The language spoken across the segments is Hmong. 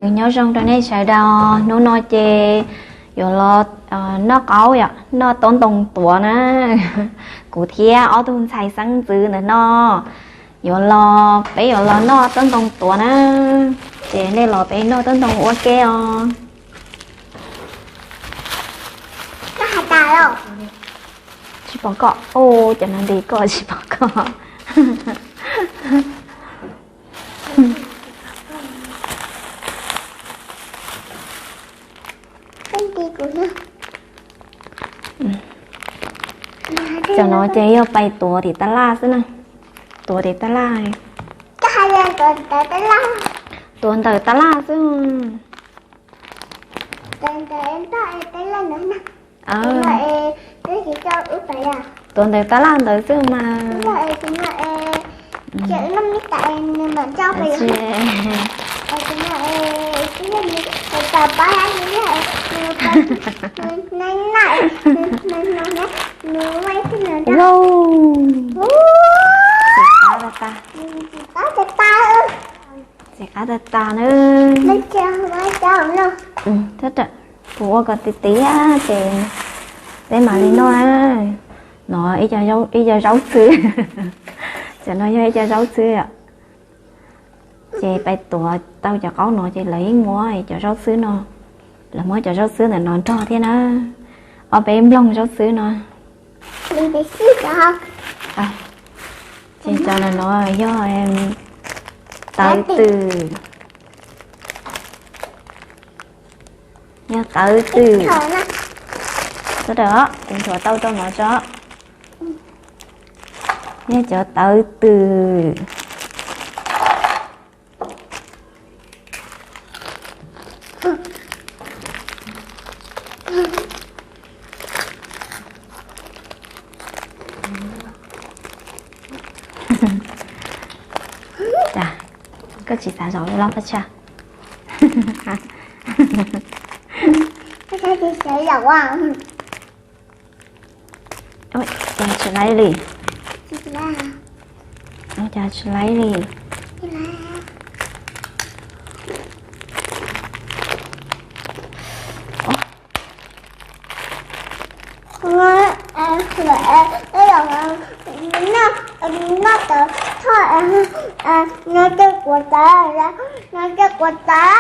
Nyob zoo rau nej sawv daws, hnub no ces yuav los noj qaub yom, noj taub ntoo tuav na. Kuv thiab ob tug ntxhais xeeb ntxwv ntawm no yuav los, peb yuav los noj taub ntoo tuav na. Ces nej los peb noj taub ntoo ua ke os. Tsis pom koj, cov no nti koj tsis pom koj. Cov no ces yog pais tuav tim tab laj xwb na. Tuav tim tab laj. Tuav ntawm tab laj xwb. Tuav ntawm tab laj ntawd xwb mas. Txiv qab tas tas na. Kuv ua kom tiav tiav ces peb mam li noj na. No ib co zaub xwb. Cov no yog ib co zaub xwb. Ces pais tuav tau cov qaub no ces lawv yeej muab cov zaub xwb no, lawv muab cov zaub xwb ntawm no nrog thiab na. Ob peb nploog zaub xwb no. Ces cov no yog tawv twm. Yog tawv twm. Sawv daws, kuv nthuav tau rau no tso. Yog cov tawv twm. Koj tsis xav zaum li los Paj Tsha? Cas tsis laib li? Cas tsis laib li? Noj tej kuav tawv, noj tej kuav tawv,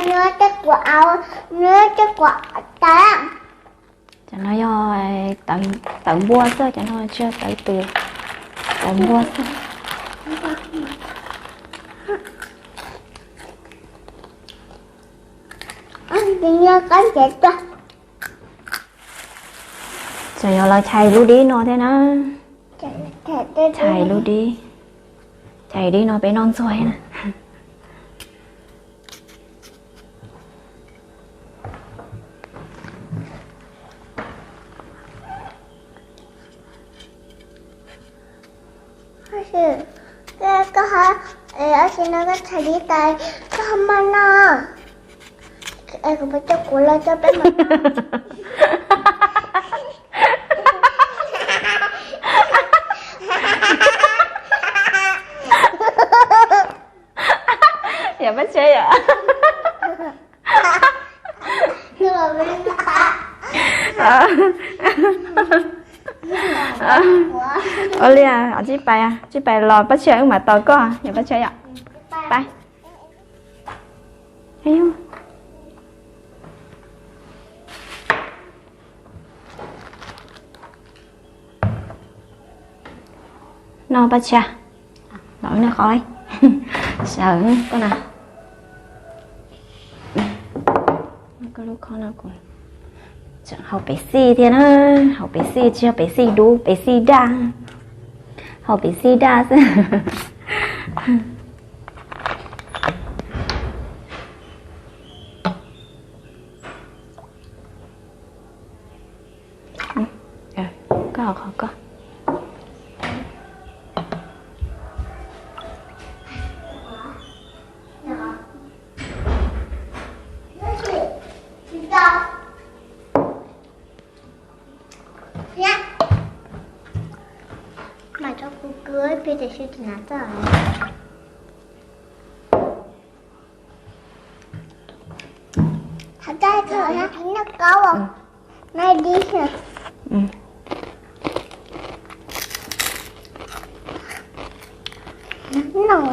noj tej kuav tawv, noj tej kuav tawv. Cov no yog tawv npua xwb, cov no tsis yog tawv twm, tawv npua xwb. Tseem yuav los chais lub dib no thiab na. Chais lub dib, chais dib no peb noj ntxuag thiab na. Tam sim no koj chais dib tas, koj ho maj noj. Kuv pab coj kuv los coj peb mus. Yog Paj Tsha yom? Ua li, tsij pais, tsij pais los Paj Tsha wb mam tos koj, yog Paj Tsha yom? Pais. No Paj Tsha, los wb noj qhov, sawv koj na. Koj lub khob no kuv tseem haus pepsi thiab na, haus pepsi tsis yog pepsi dub, pepsi daj, haus pepsi daj xwb. Koj haus qhov koj. Mas tso kuv kw peb tias sib tsis hnav txoj. Noj koj, noj dib. Noj,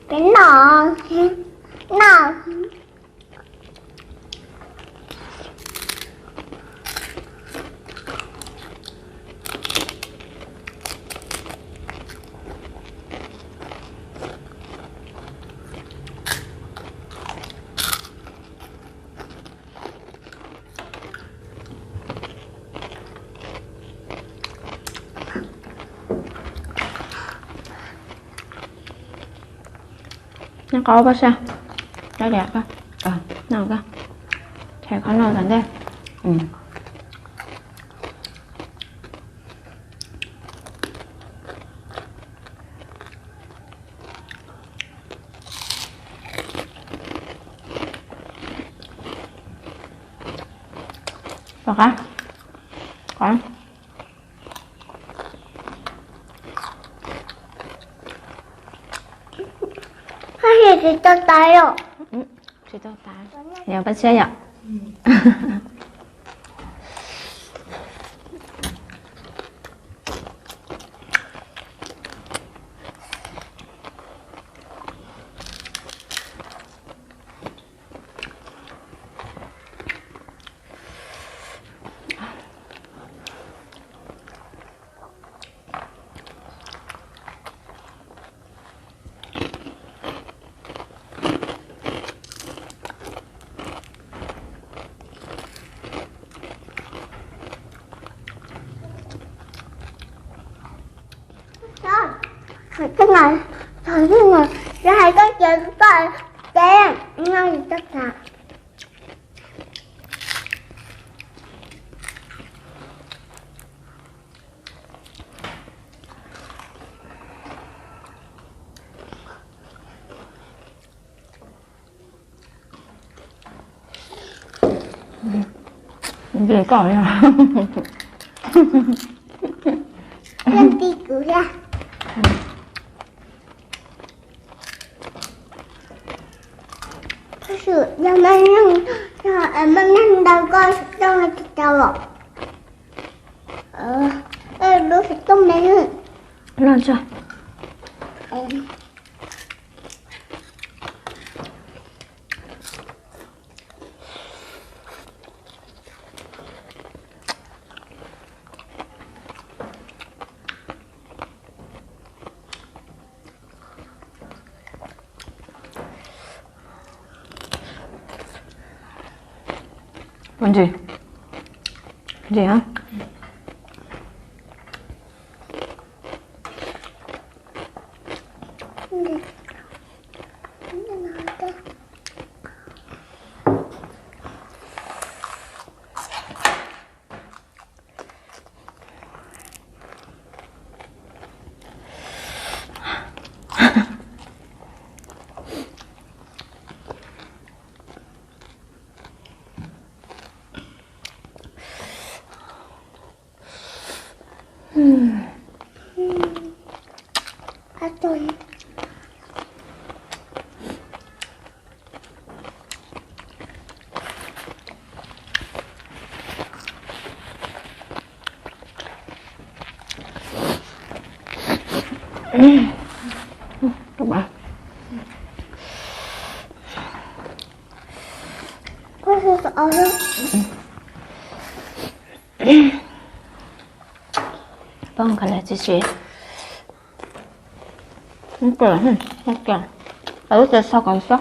noj, noj. Noj qab pab sab, noj koj, noj koj, qhov no tom ntej. Tom qab, qab. Tsis tau tas os. Tsis tau tas. Yog pab siab yom. Thaum twg, thaum twg, thaum twg hais koj ces koj teb, noj li koj tham. Ntxim koj yog. Leej twg kuv thiab. Tab sis yog, yog muaj neeg ntau koj xov tooj no tsis tau os. Lub xov tooj me no tso. Ua ntsis, ntsis a. Pon ka le tsi si. Lub tsa so kom so.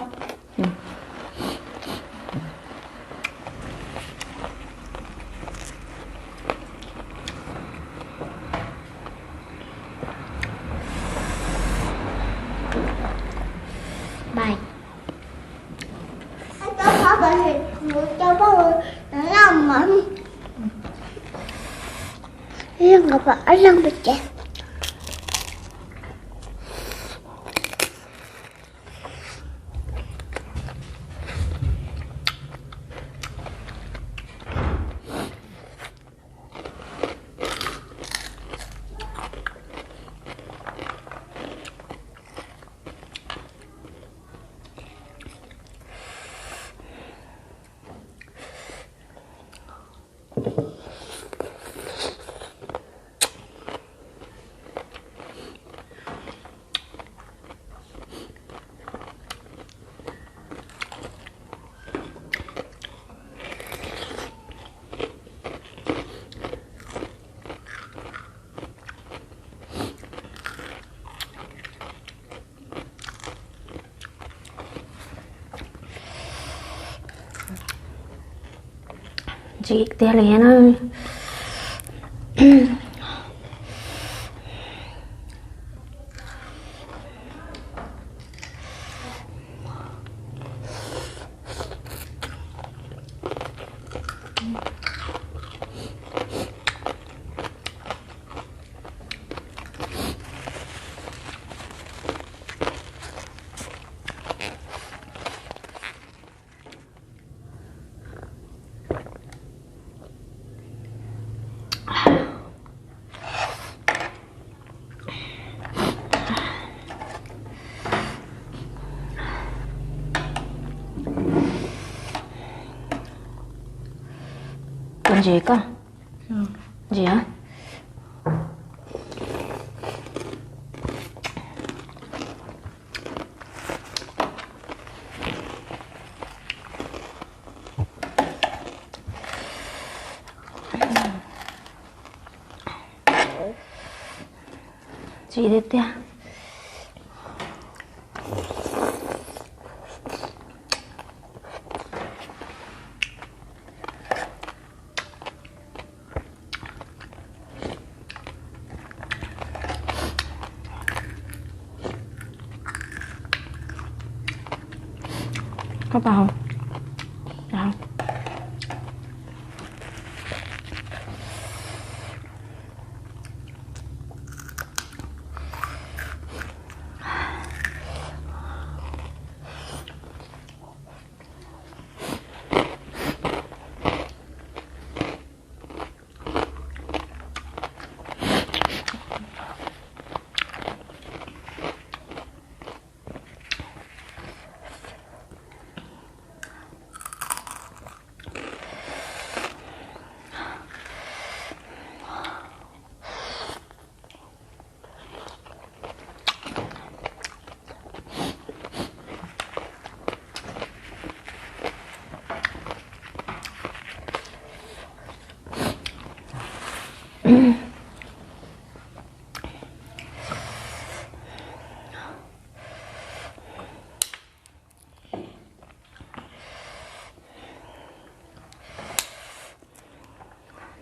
Tsis tiag li na. Koj ntsis koj. Ntsis. Ntsis tiag tiag. Koj pab hau.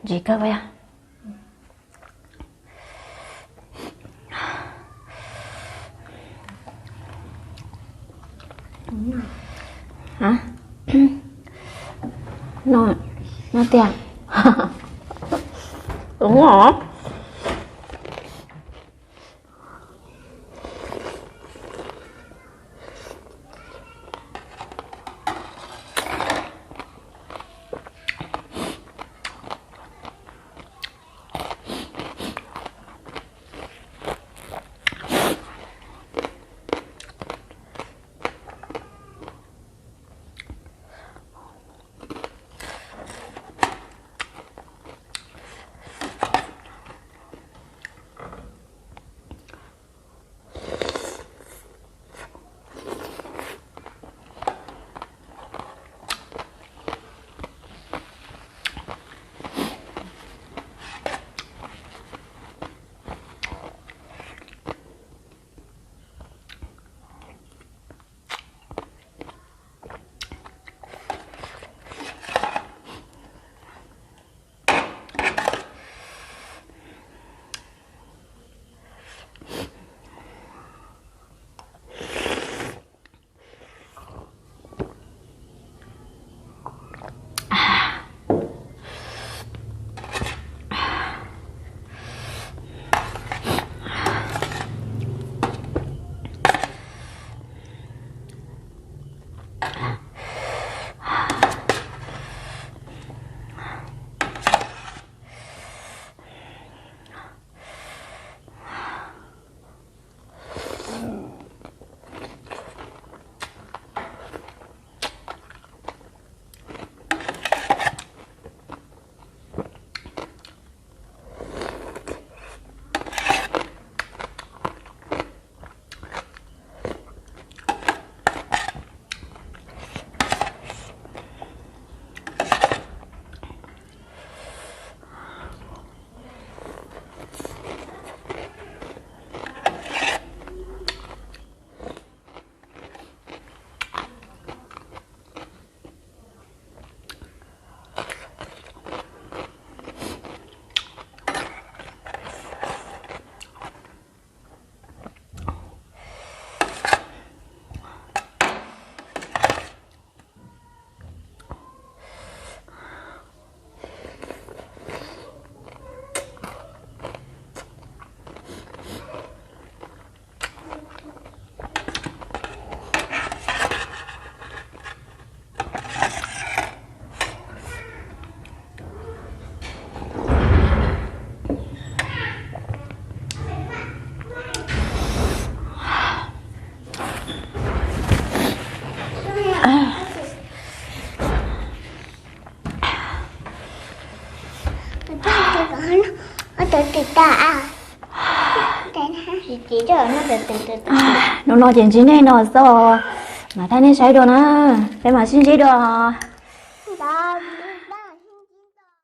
Ntsis kawg puas yog? No, no tiag. Ua os. Hnub no ces ntsib nej no xwb, mam thaij nej saib dua na, peb mam sib ntsib dua.